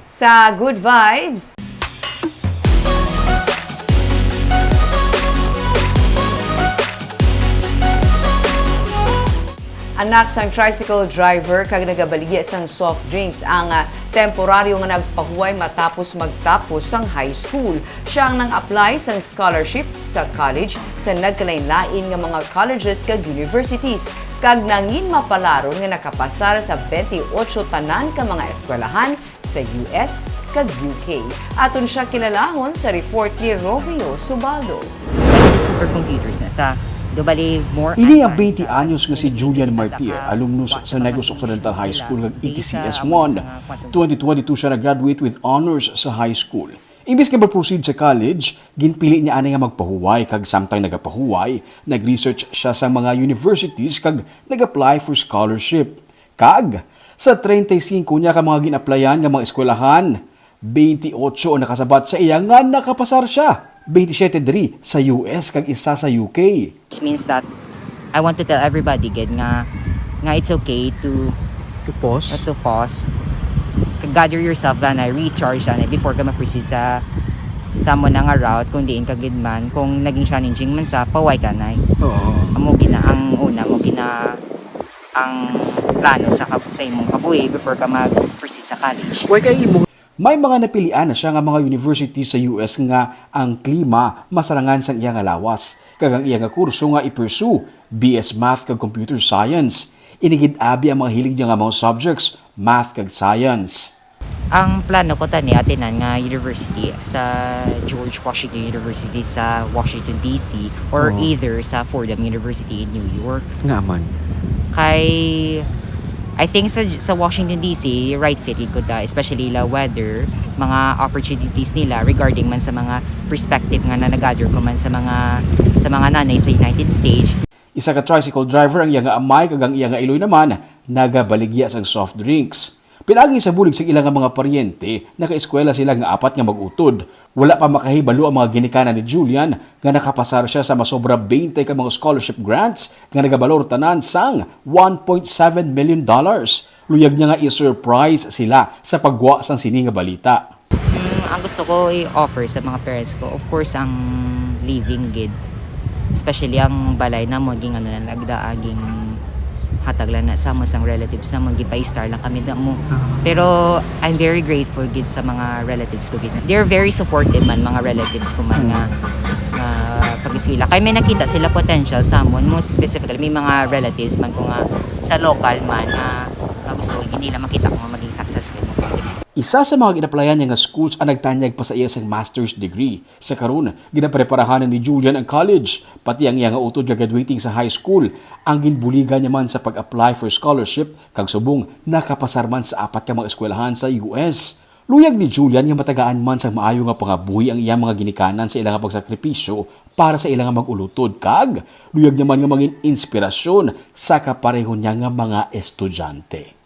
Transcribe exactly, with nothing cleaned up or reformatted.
Sa Good Vibes. Anak sang tricycle driver kag nagabaligya sang soft drinks ang, ah, temporaryo nga nagpahuway matapos magtapos sang high school. Siya ang nang-apply sang scholarship sa college sa nagkalain-lain nga mga colleges kag universities, kag nangin mapalaron nga nakapasar sa twenty-eight tanan ka mga eskwelahan sa U S kag U K. Aton siya kilalahon sa report ni Romeo Subaldo. Bali, supercomputers na sa, do bali, more Ini ang advanced twenty sa anyos nga si Julian Martir, alumnus sa Negros Occidental High School kag E T C S one. Twenty twenty-two siya nag-graduate with honors sa high school. Imbis nga mag-proceed sa college, ginpili niya ani nga magpahuway, kag samtang nagapahuway, nag-research siya sa mga universities kag nag-apply for scholarship. Kag sa treinta y cinco niya ka mga gin-applyan nga mga eskwelahan, twenty-eight ang nakasabat sa iya nga nakapasar siya, twenty-seven diri sa U S kag isa sa U K. Which means that I want to tell everybody gid nga, nga it's okay to To pause? to pause. Gather yourself, anay, recharge, anay, before ka mag-proceed sa, sa mo na nga route, kung diin ka gid man, kung naging challenging man sa, paway ka, anay. Oo. Amo gina ang una mo gina ang plano sa kab-, sa imong kabuhi before ka mag-proceed sa college. Why kay imo? May mga napilian na siya nga mga university sa U S nga ang klima masarangan sang iya nga lawas, kag ang iya nga kurso nga i-pursue, B S Math kag Computer Science. Ini gid abi ang mga hilig niya nga mga subjects, math kag science. Ang plano ko tani atinan nga university sa George Washington University sa Washington D C or Oh. either sa Fordham University in New York. Nga man? Kay, I think sa, sa Washington D C, right fit gid ko ta, especially la weather, mga opportunities nila regarding man sa mga perspective nga na-gather ko man sa mga, sa mga nanay sa United States. Isa ka tricycle driver ang iya nga amay kag ang iya nga iloy naman nagabaligya sang soft drinks. Pinaagi sa bulig sa ila nga mga paryente, nakaeskwela sila nga apat nga mag-utod. Wala pa makahibalo ang mga ginikanan ni Julian nga nakapasar siya sa masobra twenty ka mga scholarship grants nga nagabalor tanan sang one point seven million dollars. Luyag niya nga i-surprise sila sa pagwa sang sini nga balita. Mm, ang gusto ko i-offer sa mga parents ko, of course, ang living gid. Especially ang balay na mo, ging ano na nagdaan, ging hatag lang na sa mo, sang relatives na mo, gipa-star lang kami na mo. Ah. Pero I'm very grateful gid sa mga relatives ko gid. They're very supportive man, mga relatives ko man nga, nga pag-eskwela. Kay may nakita sila potential sa amon, mo specifically, may mga relatives man ko nga sa local man nga, nga gusto gid nila makita ko nga maging successful mo. Isa sa mga ginaplayan niya nga schools ang nagtanyag pa sa iya sang master's degree. Sa karon, ginapreparahan na ni Julian ang college, pati ang iya nga utod nga graduating sa high school. Ang ginbuligan niya man sa pag-apply for scholarship, kag subong nakapasar man sa apat ka mga eskwelahan sa U S. Luyag ni Julian nga matagaan man sang maayo nga pangabuhi ang iyang mga ginikanan sa ila nga pagsakripisyo para sa ila nga mag-ulutod, kag luyag niya man nga mangin inspirasyon sa kapareho niya nga mga estudyante.